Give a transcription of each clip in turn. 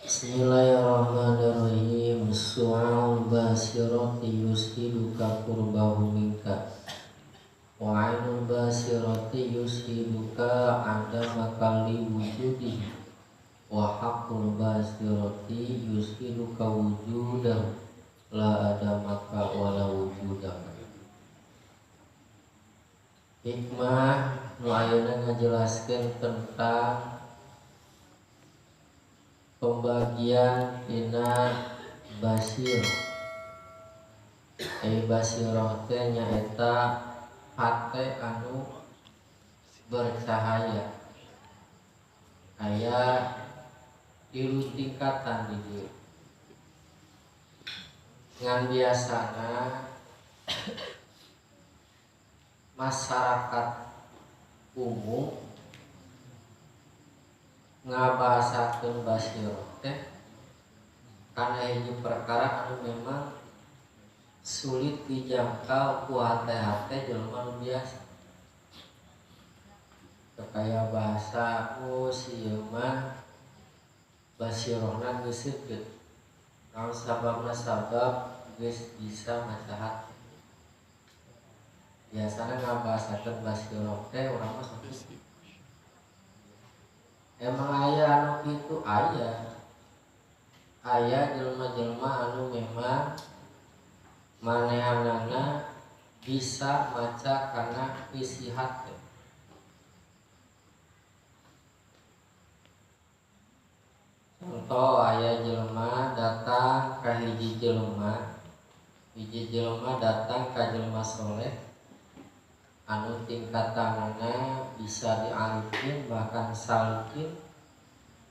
Bismillahirrahmanirrahim. Su'al basirati yushiduka qurbahu minka wa 'ainul basirati yushiduka 'adama kalli wujudihi wa haqqul basirati yushiduka wujudahu la adamaka wa la wujudaka. Hikmah nu ayeuna ngajelaskeun tentang pembagian tina basir. Basiroh teh nyaeta hate anu bercahaya. Aya tilu tingkatan di dieu. Ngan biasana masyarakat umum ngabahasakeun basiroh teh kana hiji perkara anu memang sulit dijangkau ku hate-hate jelema nu biasa. Kaya bahasa oh si ieu mah basirohna geus seukeut. Naon sababna sabab geus bisa maca hate. Biasana ngabahasakeun basiroh teh urang mah sok. Emang aya anu kitu aya. Aya jelema-jelema anu memang manehanana bisa maca kana isi hate. Contoh aya jelema datang ka hiji jelema, hiji jelema datang ka jelema soleh anu tingkatanana bisa diarifin bahkan salikin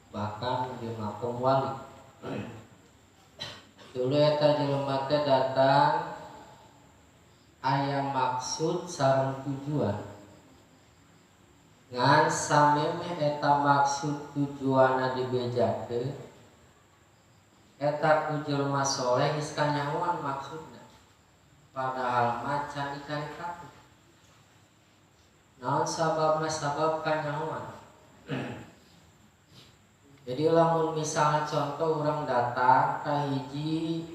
bahkan di makom wali. Dulu eta jelema teh datang aya maksud sareng tujuan. Ngan samemeh eta maksud tujuanna dibejakeun eta ku jelema soleh geus kanyahoan maksudna. Padahal mah can dicaritakeun. Naon sababna sabab kanyahoan. Jadi lamun misalnya contoh orang datang ka hiji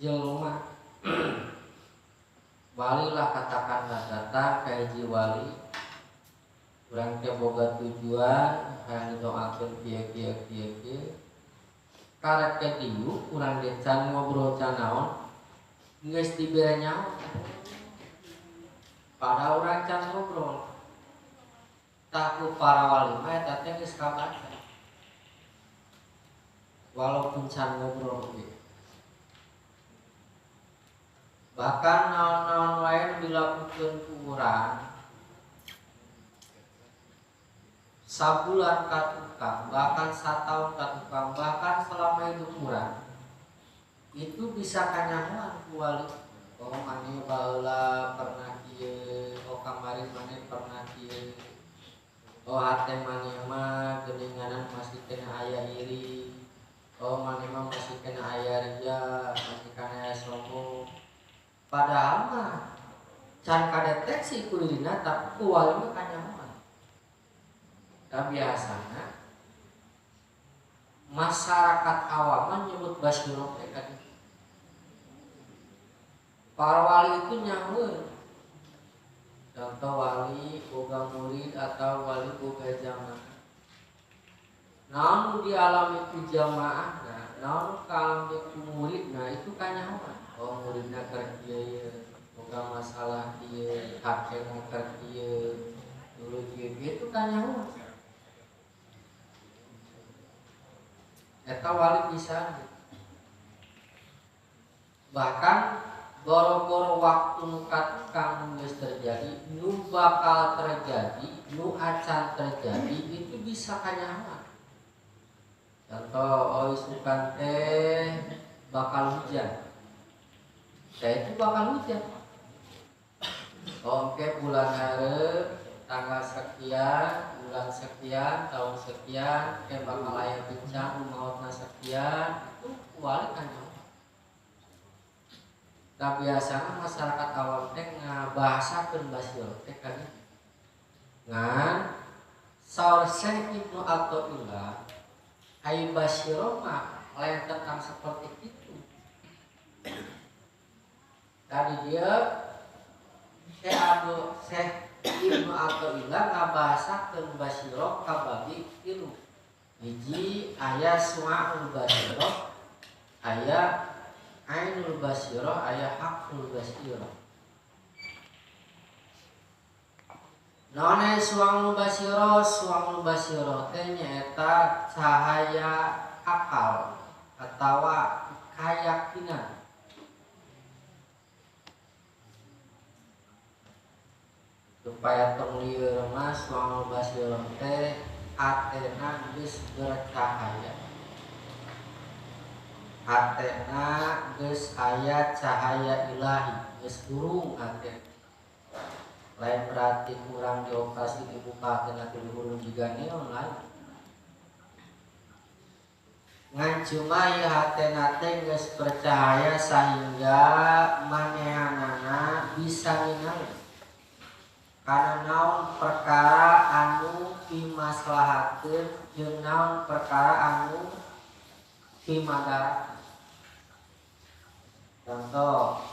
jelema wali lah katakanlah datang ka hiji wali, urang teh boga tujuan hayang didoakeun kieu kieu kieu kieu, karek teh diuk urang teh can ngobrol can naon geus dibere nyaho padahal urang can ngobrol. Tah ku para wali mah eta teh geus kabaca walaupun can ngobrol ge. Bahkan naon-naon lain dilakukeun ku urang sabulan ka tukang, bahkan satahun ka tukang, bahkan selama hidup urang itu bisa kanyahoan ku wali. Oh maneh baheula pernah kieu, oh kamari maneh pernah kieu, oh hate maneh mah geuninganan masih kena aya iri, oh maneh mah masih kena aya ria, masih kena aya sombong. Padahal mah can kadeteksi ku dirina tapi ku wali mah kanyahoan. Tah biasana masyarakat awam mah nyebut basiroh teh kan. Para wali itu nyahoeun. Contoh wali boga murid atau wali boga jamaah. Naon nu dialami ku jamaahna, naon nu kaalami ku muridna itu kanyahoan. Oh muridna keur kieu, boga masalah kieu, hatena keur kieu, dulu kieu itu kanyahoan. Eta wali bisa. Bahkan boro-boro waktu nu katukang geus terjadi, nu bakal terjadi, nu acan terjadi itu bisa kanyahoan. Contoh, oh isukan teh bakal hujan. Teh itu bakal hujan. Oke, bulan hareup tanggal sekian, bulan sekian, tahun sekian, teh bakal aya bencana, mautna sekian, itu wali kanyahoan. Nah biasanya masyarakat awam teh ngabahasakeun basiroh teh kan. Ngan saur Syekh Ibnu Athaillah ai basiroh mah Lain tentang seperti itu. Tadi dia Syekh Abu Syekh Ibnu Athaillah ngabahasakeun basiroh kabagi tilu. Hiji aya su'aul basiroh, aya ainul basiroh, aya haqqul basiroh. Naon su'aul basiroh? Su'aul basiroh teh nyaeta cahaya akal atawa keyakinan. Supaya tong lieur mah su'aul basiroh teh hatena geus bercahaya, hatena geus aya cahaya ilahi, geus hurung hate. Lain berarti kurang dioperasi dibuka hatena teh hurung jiga neon lain. Ngan cuma ieu hatena teh geus bercahaya sehingga manehanana bisa ningali kana naon perkara anu pimaslahateun jeung naon perkara anu pimadaratkeun. Contoh,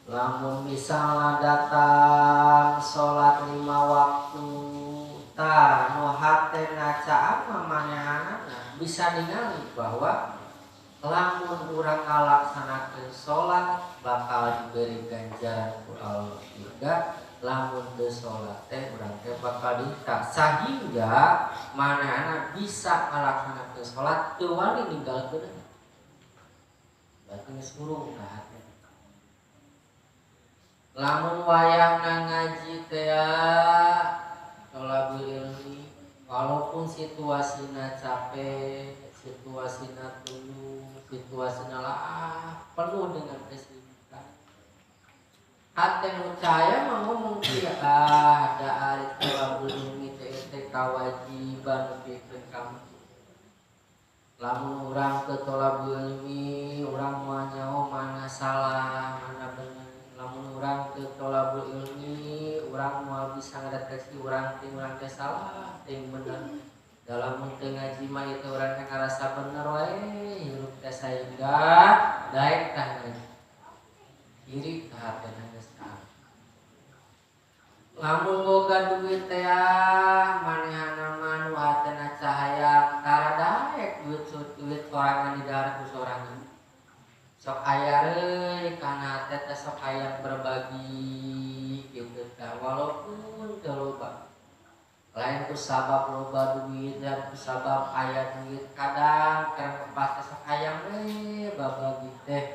lamun misalna datang salat 5 waktu tah nu hatena caang mah manehanana bisa ningali bahwa lamun urang ngalaksanakeun salat bakal diberi ganjaran ku Allah juga, lamun teu salat teh urang teh bakal dihina, sehingga manehna bisa ngalaksanakeun salat teu wani ninggalkeun. Berarti geus hurung ka hate. Lamun wayahna ngaji teh tolabul ilmi, walaupun situasina capek, situasina tuluh, situasina laah, penuh dengan kesibukan. Hate nu cahaya mah ngomong kieu, ah da ari tolabul ilmi teh teh kawajiban pikeun kamu. Lamun urang ke tolabul ilmi, urang moal nyaho mana salah, mana bener. Lamun urang ke tolabul ilmi, urang moal bisa ngadeteksi urang teh urang teh salah, teh bener. Dalam teu ngaji mah itu urang teh ngarasa bener wae, hirup teh sehingga daek tah ngaji. Iri ka hatena geus tahu. Lamun boga duit teh manehana mah nu hatena cahaya tara daek duit duit sorangan di darat ku sorangan. Sok aya reuy kana hate teh sok hayang berbagi kitu tah walaupun teu loba. Lain ku sabab loba duit dan ku sabab aya duit kadang kereng kepas teh sok hayang we babagi teh.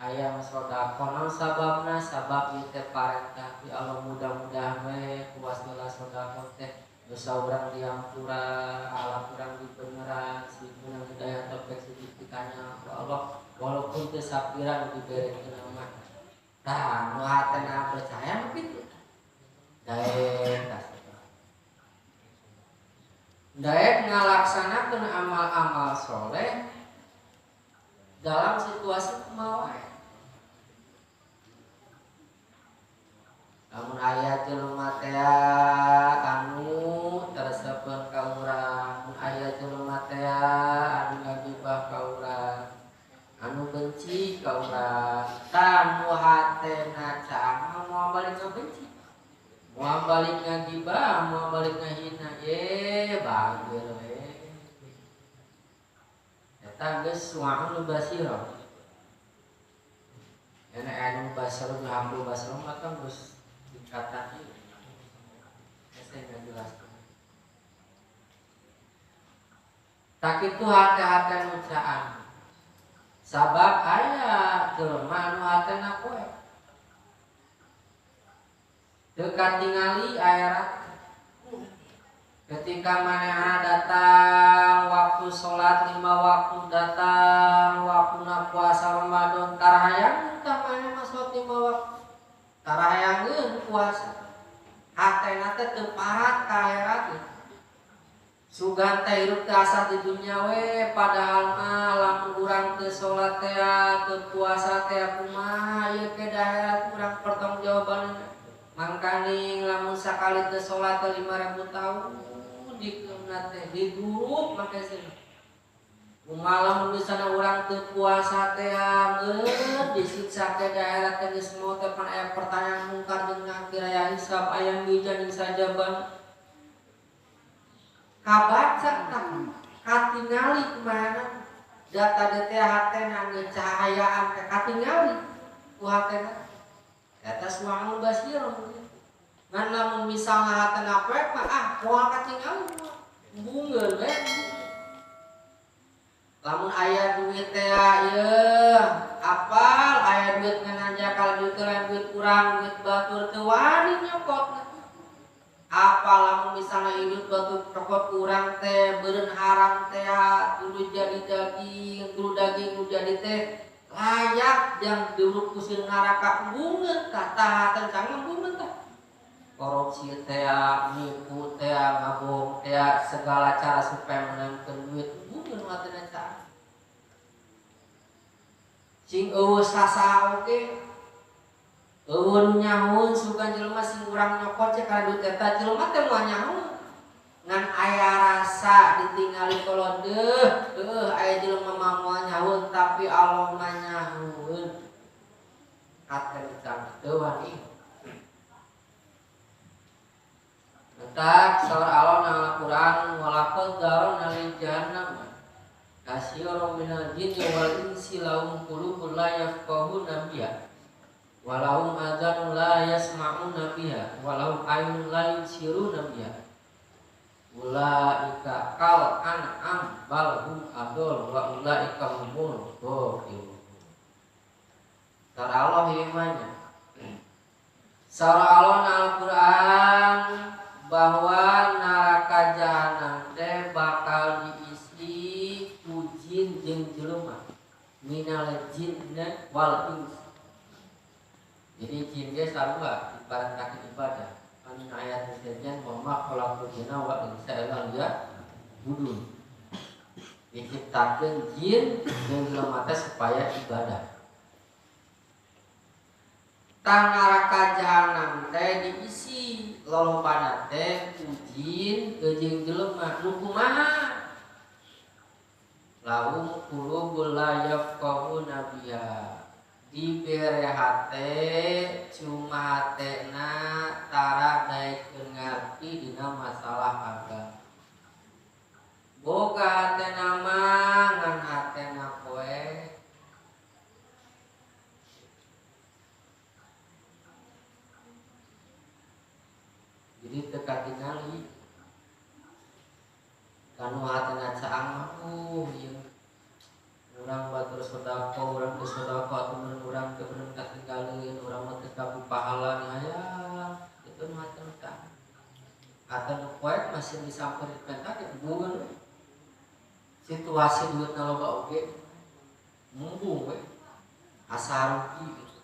Ayam sedekah naon sababna sabab ieu teh parentah ti Allah mudah-mudahan we kuasana sedekah teh dosa urang diampura alam urang dibeneran si menang hidayah taufik sedikitnya Allah walaupun teu sapira nu diberekeun mah tah nu hatena percaya nu kitu daek tah daek ngalaksanakeun amal-amal soleh dalam situasi kumaha wae. Lamun aya jelema teh anu teresepeun ka urang, mun aya jelema teh anu ngagibah ka urang, anu benci ka urang, tah nu hatena caang moal balik ngabenci, moal balik ngagibah, moal balik ngahina, ye bager we. Eta geus su'aul basirah. Ena anu basirah hampul basirah mah kan geus tingkatan ieu. Saya ngajelaskeun. Tak itu hate-hate nu caang. Sabab aya jelema anu hatena poe. Teu katingali akhirat. Ketika manehna datang waktu sholat 5 waktu datang waktuna puasa Ramadan tarahayangeun tah manehna sholat 5 waktu tarahayangeun puasa hatena teh teu parat ka akhirat sugan teh hirup teh asa di dunya we padahal mah lamun urang teu sholat teh teu puasa teh kumaha ieu ke akhirat urang pertanggungjawabanna mangkaning lamun sakali teu sholat teh 5000 tahun dikeuna teh digurup make seuneu. Kumaha lamun misalna urang teu puasa teh meureun disiksa ke daerah teh geus maot teh pan aya pertanyaan mungkar jeung nakir aya hisab aya mizan jeung sajaban. Kabaca tah katingali kumaha data teh hatena geus cahayaan teh katingali ku hatena. Eta suangul basir. Ngan lamun misalna hatena poek mah ah moal katingali bungeun we. Lamun aya duit teh ieu apal aya duit ngan kalau duit lain duit kurang duit batur teu wani nyokot. Apa lamun misalna hidup batur cokot kurang teh beureun haram teh kudu jadi daging kudu daging kudu jadi teh layak yang diuruk kusir neraka bungeun tah tah canggih bungeun tah. Korupsi teh nipu teh ngabohong teh segala cara supaya menangkeun duit bungeun watena cara. Sing eueuh sasaha oge eueuh nu nyahoeun sugan jelema sing urang nyokot cek kana duit eta jelema teh moal nyahoeun. Ngan aya rasa ditingali kolodeuh heueuh aya jelema mah moal nyahoeun tapi Allah mah nyahoeun. Haten cang teu wani. Letak saur Allah na Al-Qur'an walaqad darana li jahannam katsiran minal jinni wal insi lahum qulubun la yafqahuna biha wa lahum adhanun la yasma'una biha wa lahum a'yunun la yubsiruna biha ulaika kal an'am bal hum adall wa ulaika humul ghafilun. Saur Allah ieu mah nya. Saur Allah na Al-Qur'an bahwa neraka jahanam teh bakal diisi ku jin jeung jelema minal jinni wal ins. Jadi jin ge sarua diperintahkeun ibadah. Anu ayat sejen wa ma khalaqtul jinna wal insa illa liya'budun. Diciptakeun jin jeung jelema teh supaya ibadah. Tah neraka jahanam teh diisi lolobana teh ku jin jeung jelema nu kumaha? Lahum qulubul la yafqahuna biha. Dibere hate cuma hatena tara daekeun ngarti dina masalah agama. Boga hatena mah ngan hatena poe. Jadi teu katingali kanu hatena caang mah ieu urang batur sedekah urang teu sedekah atuh urang teu bener katinggaleun urang mah teu kabu pahala hayang itu nu hatena caang. Hatena poek masih disamperin penta ge bungeun situasi duitna loba oge mumbung we asa rugi gitu.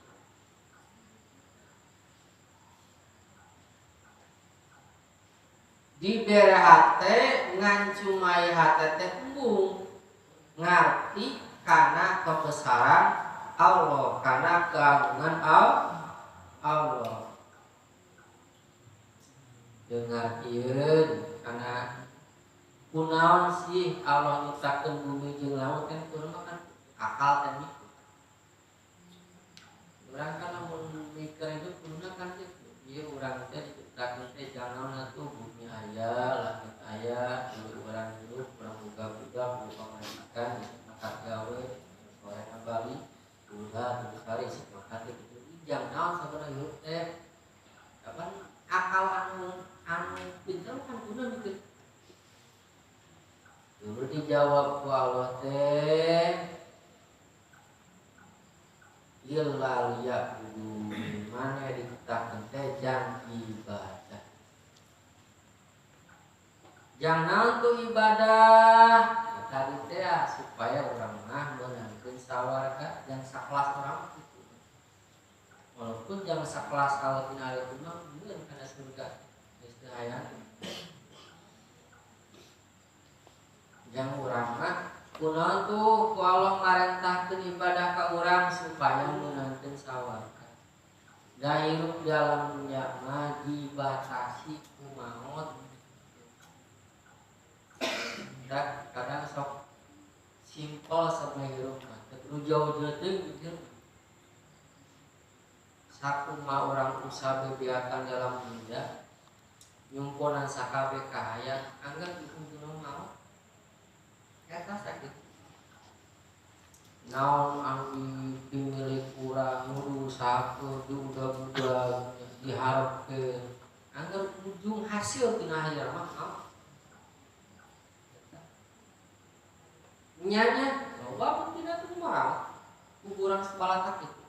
Dibere hate ngan cumai hate teh embung ngarti kana kebesaran Allah kana keagungan Allah. Dengarkeun kana kunaon sih Allah nyiptakeun bumi jeung laut kan kudu mah kan akal teh mikir. Urang kan lamun mikir itu kuduna kan kitu. Ieu urang teh diciptakeun teh jang naon atuh bumi aya, langit aya, urang hidup, urang buka-buka, buka pamajikan, makan gawe, sore bali, ulah terus hari makan teh kitu. Jang naon sabenerna hidup teh? Kapan akal anu pinter kan kudu mikir. Dulu dijawab ku Allah teh illa liya'budun mana diciptakeun teh jang ibadah. Jang naon tuh ibadah? Ya, tadi teh supaya urang mah meunangkeun sawarga jang sakelas urang kitu. Walaupun jang sakelas kalau tina itu mah beun kana surga geus teu hayang. Jang urang mah kunaon tuh ku Allah marentahkeun ibadah ka urang supaya meunangkeun sawarga. Da hirup dalam dunia mah dibatasi ku maot. Da kadang sok jauh-jauh teh mikir sakumaha urang usaha bebeakan dalam dunia nyumponan sakabeh kahayang anggar dikunjung maot eta sakit naon anu dipimilik urang ngurusakeun diudag-udag diharapkeun anggar ujung hasil tina akhir mah maot nyanya loba tina teu maot kuburan sebalatak itu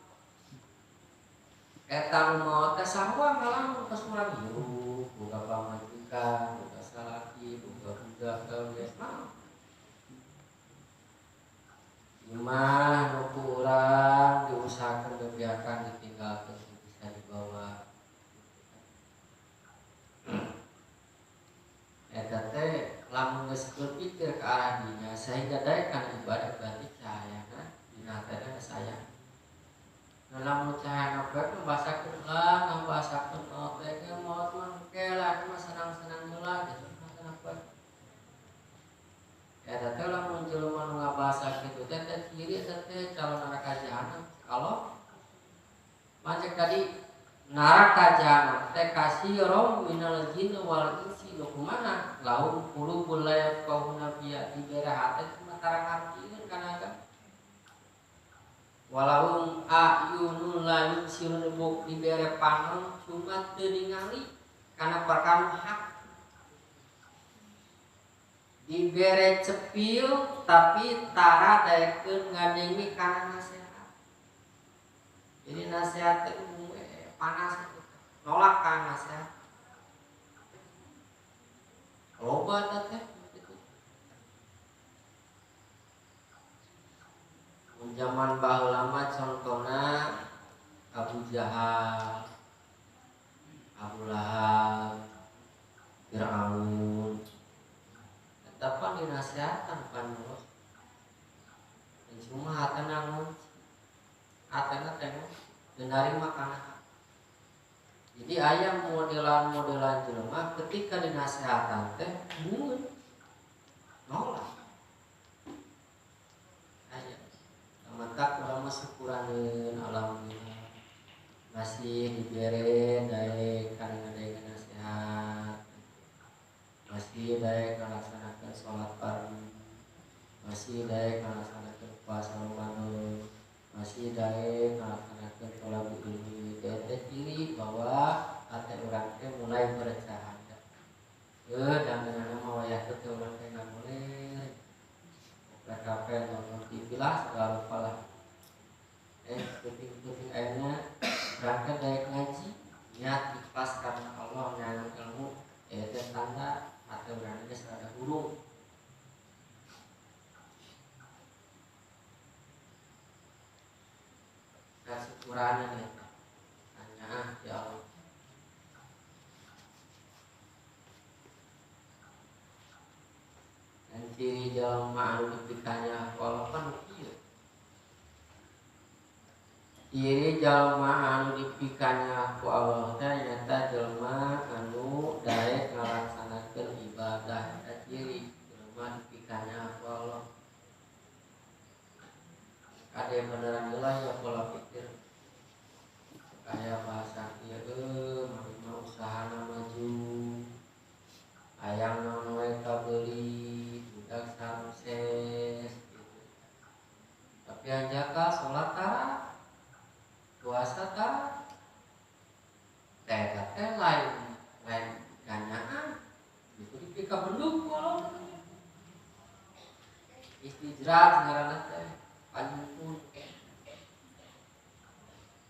eta nu maot teh sarua ngalamun ka urang hirup boga pamajikan boga salaki boga budak geus maot imah nu ku urang diusahakeun bebeakan ditinggalkeun bisa dibawa eta teh lamun geus berpikir ke arah dinya sehingga daek kana ibadah berarti cahayana dina hatena geus aya. Nah, lamun cahayana poek ngabasakeun lah ngabasakeun maot teh maot mah engke lah mah senang-senang heula gitu mah poek. Eta teh lamun jelema nu ngabasa kitu teh teh ciri eta teh calon neraka jahanam. Kalau macet tadi neraka jahanam teh kasiron minal jin wal insi nu kumaha lahum qulubul la yafqahuna biha dibere hate cuma tara ngartieun kana agama. Walahum a'yunun la yubsirun buk dibere panon cuma teu ningali kana perkara hak. Dibere cepil tapi tara daekeun ngadenge kana nasihat. Jadi nasihat teh panas nolak kana nasihat. Loba teh gitu. Zaman baheula mah contohna Abu Jahal, Abu Lahab, Fir'aun. Eta pan dinasehatan pan terus. Cuma hatena ngunci. Hatena teh teu narima kana. Jadi aya modelan-modelan jelema ketika dinasehatan teh mun nolak. Aya. Mantap urang mah syukuraneun alhamdulillah. Masih dibere daek kana ngadengkeun nasihat. Masih daek ngalaksanakeun salat fardu. Masih daek ngalaksanakeun puasa Ramadan. Masih daek ngalaksanakeun thalabul ilmi. Teh ciri bahwa hati urang teh mulai bercahaya. Dandanana mah wayah teh urang teh ngaguler. PKP nonton TV lah segala rupa lah. Penting-penting ayeuna berangkat daek ngaji niat ikhlas karena Allah nyangan ilmu teh tanda hati urang geus rada hurung. Kasyukuranan ya tanya ya Allah. Dan ciri jelema anu dipikanya walaupun kieu. Ciri jelema anu dipikanya ku Allah teh nyata jelema anu daek ngalaksanakeun ibadah eta ciri jelema dipikanya ku Allah. Kade beneran heula ya pola pikir. Kaya bahasa ieu mah usahana maju. Hayang naon we kabeuli, budak sukses gitu. Tapi anjaka salat tara, puasa tara. Teh teh lain lain ganyaan. Itu dipika benduk kalau istijrat ngaranna teh panyumpun.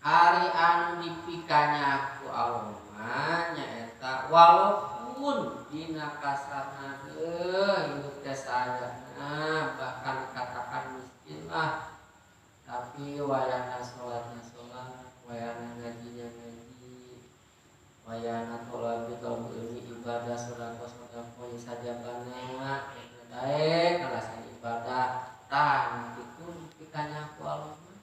Ari anu dipikanya ku Allah mah nyaeta walaupun dina kasarna hidup teh saayana bahkan dikatakan miskin lah tapi wayahna salatna salat, wayahna ngajinya ngaji, wayahna tolabi tolab ilmi ibadah sedekah sedekah sajabana eta daek ngalasan ibadah tah kitu dipikanya ku Allah mah.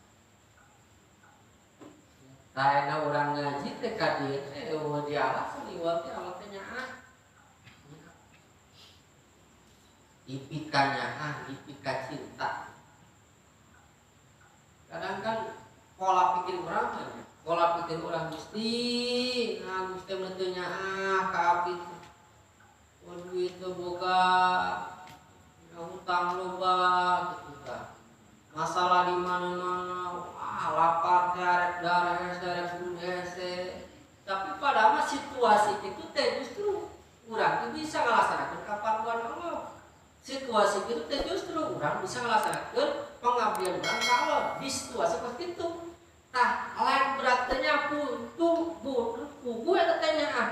Taena urang ngaji teh ka dieu teh eueuh dialasan iwal teh Allah teh nyaah. Dipika nyaah, dipika cinta. Situasi itu teh justru urang bisa ngalaksanakeun pengabdian urang ka Allah di situasi seperti itu. Tah lain beratnya puntu buku eta teh nya ah.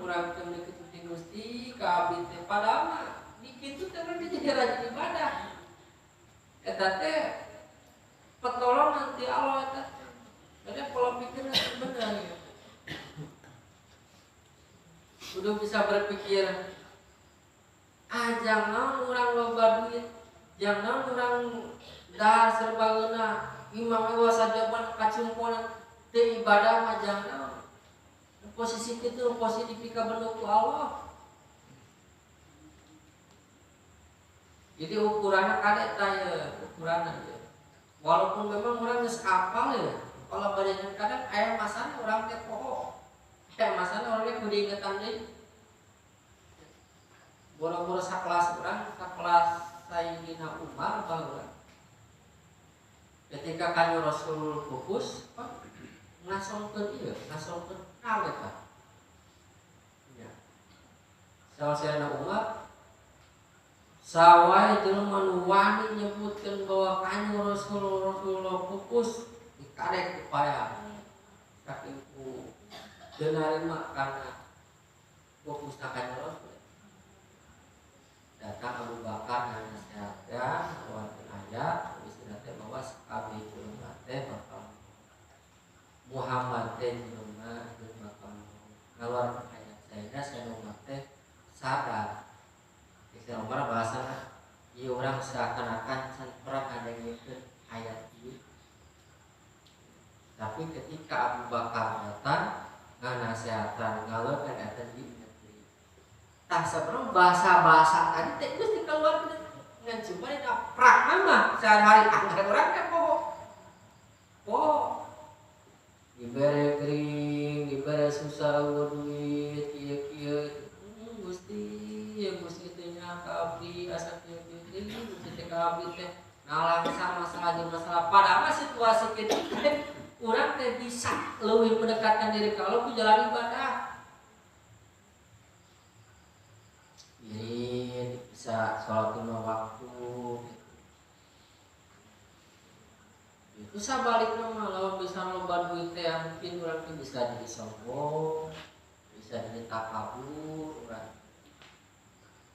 Urang teh meuli kitu ti Gusti ka abdi teh padahal mah di kitu teh urang jadi rajin ibadah. Eta teh pertolongan ti Allah eta. Jadi pola pikirnya benar ya. Udah bisa berpikir ah jangan urang loba duit, jangan urang dahar serba ngeunah, imam we sajaban kacumponan teu ibadah mah jangan. Posisi kitu posisi dipikabentuk ku Allah. Jadi ukurannya kadek tah ya, ukuranna ya. Walaupun memang urang geus apal ya, kalau badannya kadang aya masana urang teh poho. Aya masana urang teh kudu ingetan deui. Boro-boro sakelas urang, sakelas Sayyidina Umar baheula. Ketika kanjeng Rasul pupus, ngasongkeun ieu, ngasongkeun kal eta. Ya. Sayyidina Umar sawai jelema nu wani nyebutkeun bahwa kanjeng Rasulullah pupus dikarek upaya. Saking ku teu narima kana pupusna kanjeng Rasul. Datang Abu Bakar nasihatkan keluarkan ayat istilah teh bahwa sakabeh jelema teh bakal Muhammad teh jelema jeung bakal ngaluarkeun ayat sehingga Sayyidina Umar teh sadar. Istilah Umar bahasana ieu urang seakan-akan can pernah ngadengekeun ayat ieu. Tapi ketika Abu Bakar datang nganasehatan ngaluarkeun ayat ieu. Tah sebelum bahasa-bahasa tadi teh geus dikeluarkeun ngan cuma dina prakna mah sehari-hari anggar urang teh poho. Poho. Dibere kering, dibere susah eueuh duit kieu-kieu. Gusti, ya Gusti teh nya ka abdi asa kieu-kieu deui, Gusti teh ka abdi teh ngalangsa masalah jeung masalah. Padahal mah situasi kitu teh urang teh bisa leuwih mendekatkan diri ka Allah ku jalan ibadah. Ini bisa sholat lima waktu itu sabalik mah lawan bisa loba duit teh mungkin urang teh bisa jadi sombong, bisa jadi takabur urang.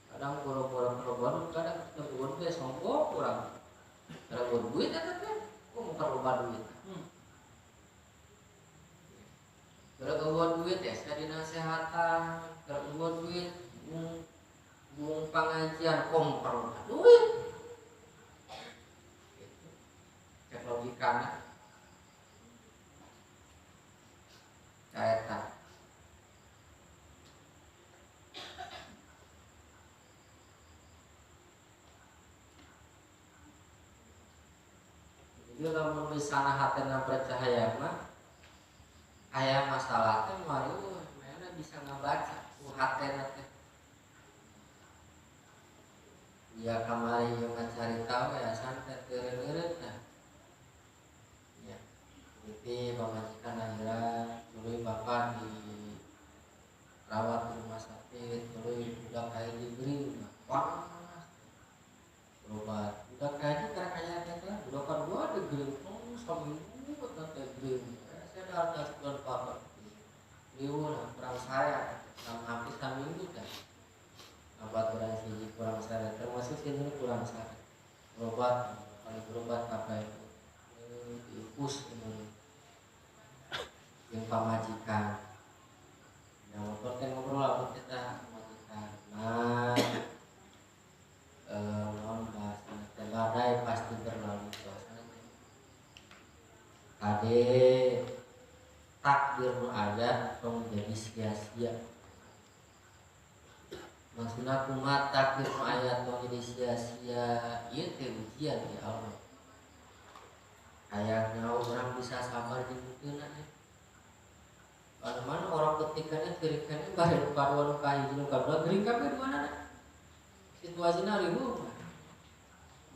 Kadang boro-boro loba kadang loba duit sombong urang. Kadang duit eta teh kok muka loba duit. Kalau loba duit ya saya dinasehatan, kalau loba duit bung pengajian kom perlu duit. Cek logikana. Caeta. Jadi lamun misalna hatena percaya mah aya masalah teh moal mana bisa ngabaca ku hatena teh. Ya kamari yang cari tahu ya santai teureun-eureun tah. Ya. Jadi pamajikan akhirnya tuluy bapak dirawat di rumah sakit, tuluy budak aya diberi panas. Berobat. Budak aya karek aya teh budak kadua diberi oh saminggu teh diberi. Saya dah ada bulan bapak. Lieur kurang saya, kurang hampir saminggu teh. Obat kurang siji kurang saya termasuk sini kurang saya berobat kali berobat apa itu diupus ini yang pamajikan yang motor kan ngobrol lah kita pamajikan nah non bahasa badai pasti berlalu bahasa kade takdir nu ada tong jadi sia-sia. Maksudna kumaha takdir nu aya tong jadi sia-sia ieu teh ujian ya Allah. Hayangna urang bisa sabar jeung henteu nya. Mana-mana orang ketikana kirikannya bari nu kadua nu kahiji nu kadua gering kabeh duanana. Situasina riweuh.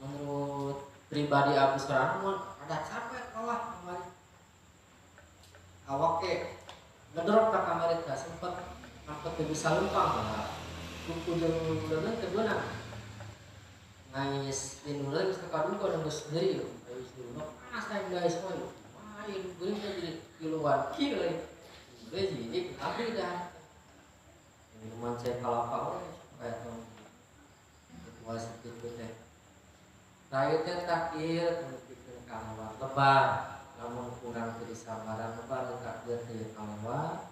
Menurut pribadi abdi sorangan mun ada capek kalah kamari. Awak ke ngedrop ka kamari teh sempet Sampai teu bisa lumpang lah. Kuku jeung leungeun teu beunang. Ngais tinuleun geus teu kaduga geus nyeri. Geus diunok panas teh guys mah. Wah, ieu geuring teh jadi kiluan kieu euy. Geus jadi abdi dah. Minuman cai kalapa we supaya tong situasi kitu teh. Tah ieu teh takdir nepikeun ka lewat lebar. Lamun kurang teu disabaran lebar takdir teh kalewat.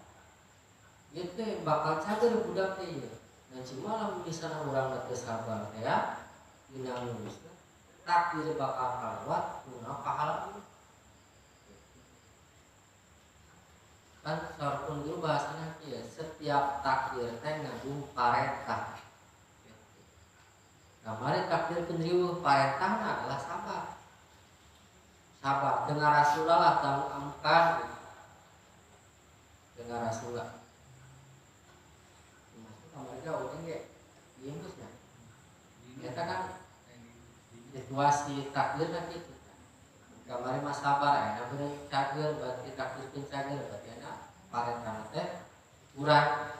Ieu teh bakal cager budak teh ieu. Dan cuma lamun misalna urang teu sabar teh ya, dina ngurusna takdir bakal kalewat kuna pahala. Kan sarpun guru bahasanya ya, setiap takdir teh ngandung parentah. Kamari takdir pendriweuh parentahna adalah sabar. Sabar dengar Rasulullah tamu amkan. Dengar Rasulullah. Masuk kamari ka urang ge ieu geus nya. Eta kan situasi takdir kitu. Kamari mah sabar aya bener cager berarti takdir pun cager berarti ana parentahna teh kurang.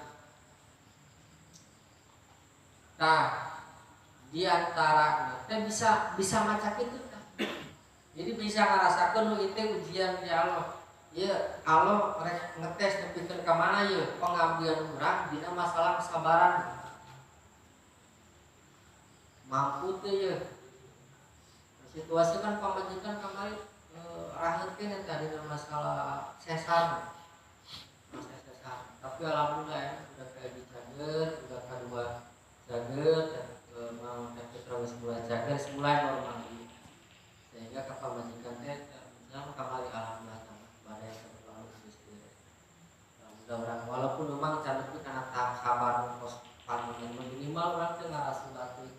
Tah di antara teh bisa maca kitu tah. Jadi bisa ngarasakeun nu ieu teh ujian ti Allah. Ieu Allah rek ngetes nepikeun ka mana ieu pengabdian urang dina masalah kesabaran. Mampu teh ieu. Situasi kan pamajikan kamari raheut keneh teh dina masalah sesar. Masalah sesar. Tapi alhamdulillah ya udah kayak dicager, udah kadua cager, mau teh terus mulai cager, mulai normal lagi. Sehingga ka pamajikan teh misalnya kamari alhamdulillah tambah badai terlalu geus beres. Alhamdulillah urang walaupun memang can nepi kana tahap sabar pos panen minimal urang teh ngarasulah teh.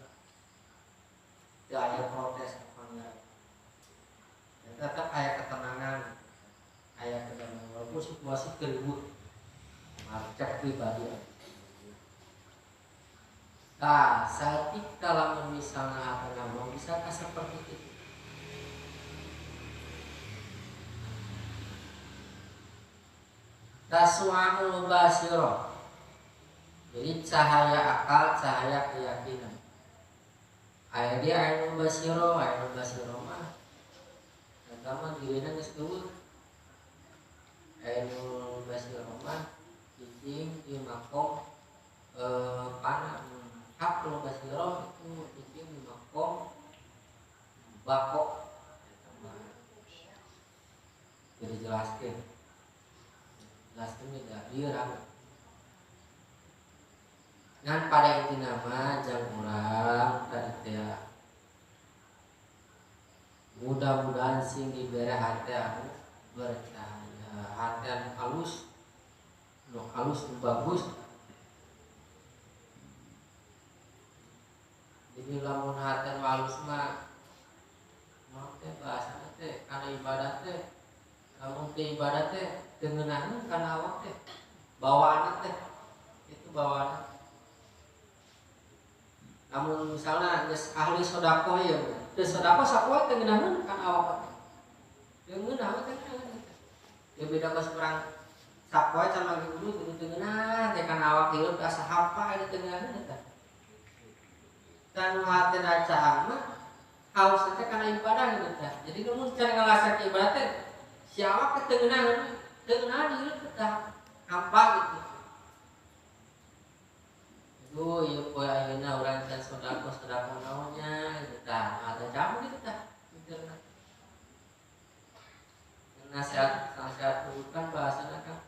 Teu aya protes tetap aya ketenangan, aya kedamaian walaupun situasi keribut, marcek pribadi. Nah, saat kalau misalnya apa ngomong bisakah seperti itu? Taswanul basiro. Jadi cahaya akal, cahaya keyakinan. Aya dia ainul basiro mah. Eta mah dirina geus eueuh. Ainul basiro mah cicing di makom panah. Hakul basiro itu cicing di makom bako. Eta mah jadi jelaskeun. Jelaskeun tidak ieu rame. Ngan pada inti nama jang urang tadi teh mudah-mudahan sing dibere hati anu bercahaya, hati anu halus, nu halus nu bagus. Jadi lamun hati anu halus mah naon teh bahasana teh kana ibadah teh, lamun teh ibadah teh teu ngeunaheun kana awak teh, bawaanna teh itu bawaanna. Namun misalnya geus ahli sedekah ieu, teu sedekah sapoe teu ngeunaheun kan awak teh. Teu ngeunaheun teh ngeunaheun. Ya beda geus urang sapoe can lagi wudu teu ngeunaheun teh kan awak hirup asa hampa eta teu ngeunaheun teh. Dan hatena caang mah haus teh kana ibadah gitu teh. Jadi lamun can ngalasan ibadah teh si awak teh teu ngeunaheun hirup teh hampa gitu. Aduh, ieu poe ayeuna urang can sedekah naonnya gitu tah. Ada jamu gitu tah. Mikirna. Nasihat bukan bahasana kan.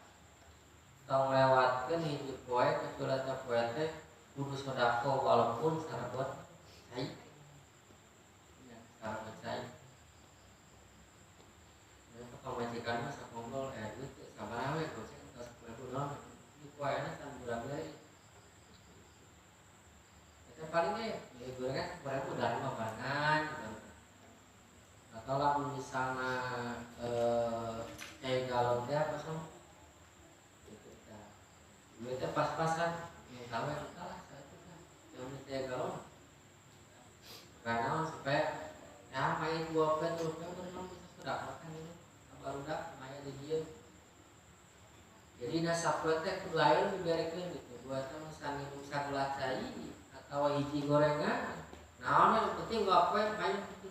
Tong lewatkeun hiji poe kecuali eta poe teh kudu sedekah walaupun sarabot cai. Ya, sarabot cai. Nah, pamajikan mah sakonggol duit sabaraha we goceng tos poe naon. Di poena can urang deui. Itu paling ya gorengan 10.000 dari mah barengan gitu. Atau lah misalnya kayak galon teh apa sih? Gitu ta. Duitnya pas-pasan, yang tahu yang salah saya itu kan. Yang teh galon. Karena supaya ya main dua pet rupiah memang bisa sudah makan ini. Baru dah main di dia. Jadi Jadi sapoe teh kudu aya nu diberekeun gitu. Buat mah sanginum sagelas cai atawa hiji gorengan. Naon yang penting gua poe payu kitu.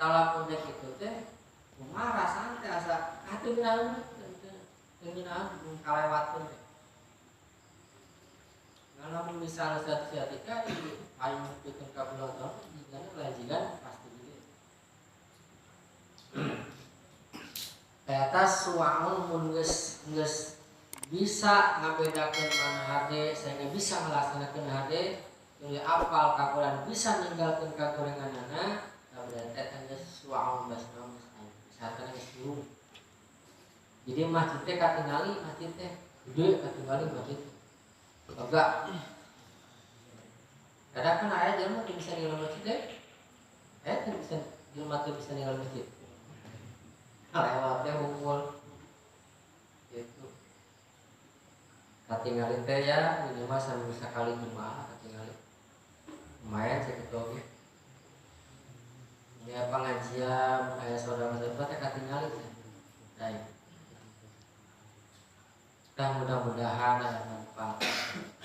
Kalau udah kitu teh kumaha rasana teh asa atuh naon teu ngeunaheun kalewatkeun teh. Kalau misalnya suatu ketika di payung pikeun ka bulan tahun jigana lajigan pasti gitu. Eta suwaun mun geus geus bisa ngabedakeun mana hade sehingga bisa ngalaksanakeun hade tuluy apal ka Quran bisa ninggalkeun kagorenganana tah berarti eta geus suwaun basna geus aya kesehatan geus turun. Jadi masjid teh katingali masjid teh gede katingali masjid. Enggak. Kadang kan aya jelema teu bisa ninggal masjid teh. Aya teu bisa jelema teu bisa ninggal masjid. Lewat teh unggul. Gitu. Katingali teh ya minimal sambil sakali jemaah katingali. Lumayan sakitu oge. Ya pengajian aya saudara-saudara teh katingali teh. Baik. Dan mudah-mudahan ada manfaat.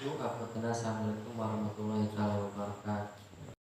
Assalamualaikum warahmatullahi wabarakatuh.